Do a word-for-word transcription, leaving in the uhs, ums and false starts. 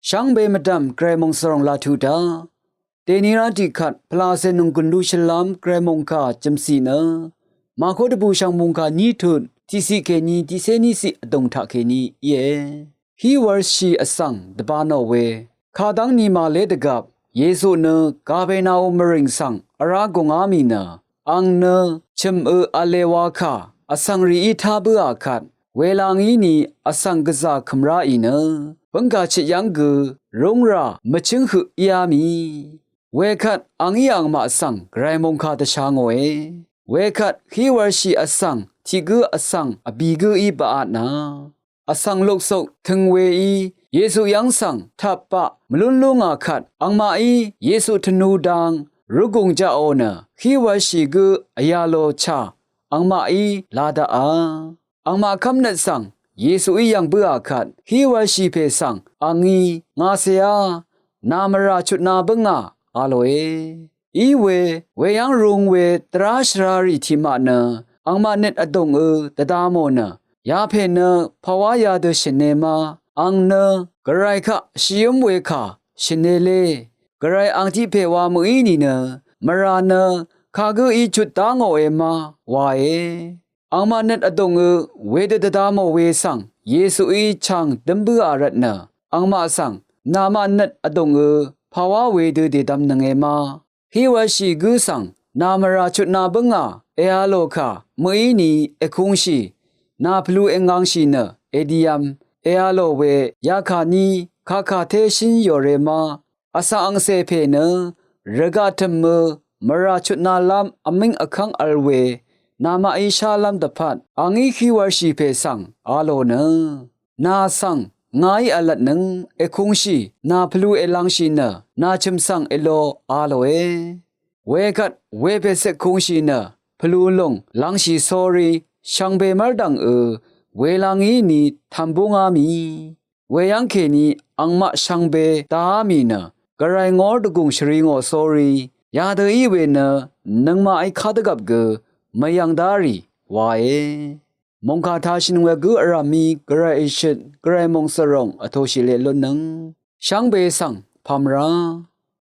Shvngbe mvdv̀m Gvray mòngsvròng laq tuq daq. Dèní rá tiqkvt pvlacè nònggùn luq shvlv́m Gvray mòngkà jø̀mcì nø Màkó dvbùshv̀ng mòngkà ní tut tiqciq kèní tiqcé níciq vdùng taqkèní íe. Hí wv̄lshì vsvng dvba nò we kadv́ng ni màlé dvgvp Yesu nø Kapernaum mvrìng svng vrá gùngá mì nø ang nø chø̀m ø v̄le wa kà vsvng rìí tá bǿà kvt wela ngí ni vsvng gvzà kø̀m ráì nø bǿngkà chøt yv́ng gø rúngrà mvchǿng høq íá mì. Wekvt a ngí angmaq svng Gvray mòngkà dvsha ngòe. Wekvt hí wv̄lshì vsvng tiq gǿ vsvng vbì gǿí bvtnà vsvng luksuk tøng weí Yesu yv́ng svng tvpaq mvlún lú ngà kvt angmaqí Yesu tvnu dang rúgùng jaqò nø hí wv̄lshì gǿ vyà lò chà angmaqí la daqà. Angmaq kv́mnøt svng Yesuí yv̀ng bǿà kvt hí wv̄lshì pè svng a ngí ngàcèá nà mvrà chutna bǿngà a lòe. Iwe weyv́ng rung we dvrá shvrarì tiqmaq nø angmaq nøt vdùng ø dvda mò nø yapè nø pàwá yadø shø̀ne ma ang nø Gvray kaq shvyǿm we kà shø̀ne lé. Gvray ang tiq pè wa mø̀í nìnø mvrà nø kagǿí chut dá ngòe ma wae. Angmaq nøt vdùng ø wedø dvda mò we svng Yesuí chang dǿm bǿà rvtnø angmaq svng namaq nøt vdùng ø pàwá wedø dèdvmnønge ma. Hí wv̄lshì gǿ svng nà mvrà chutna bǿngà èa lò kà mø̀í ni èkungshì nà pvlu èngangshì nø èdiv̄m èa lò we yakà ni kakàté shín yòre ma. Vsvng angcè pè nø rvgaq tø̀m ø mvrà chutnalv́m vmíng vkv́ng vl we namaqí shálv́m dvpvt a ngí hí wv̄lshì pè svng a lò nø nà svng ngàí v̄lvtnøng èkungshì nà pvlu èlangshì nø nà chø̀m svng èlo a lòe. Wekvt wepè cøk kungshì nø pvlu lùng lv̄ngshì sórí shvngbe mv́rdv̀ng ø wela ngí ni tv̀m búngá mì. Weyv́ng kèní angmaq shvngbe dàá mì nø Gvray ngór dvgùng shvri ngò sórí yadø í we nø nøngmaqí kadvgvp gø mvyv̀ng dá rì wae. Mòngkà tashø̀n we gǿ vrv̀m mì Gvray ìshøt Gvray mòngsvròng vtōshì leq lúnnøng shvngbe svng pv̄m rá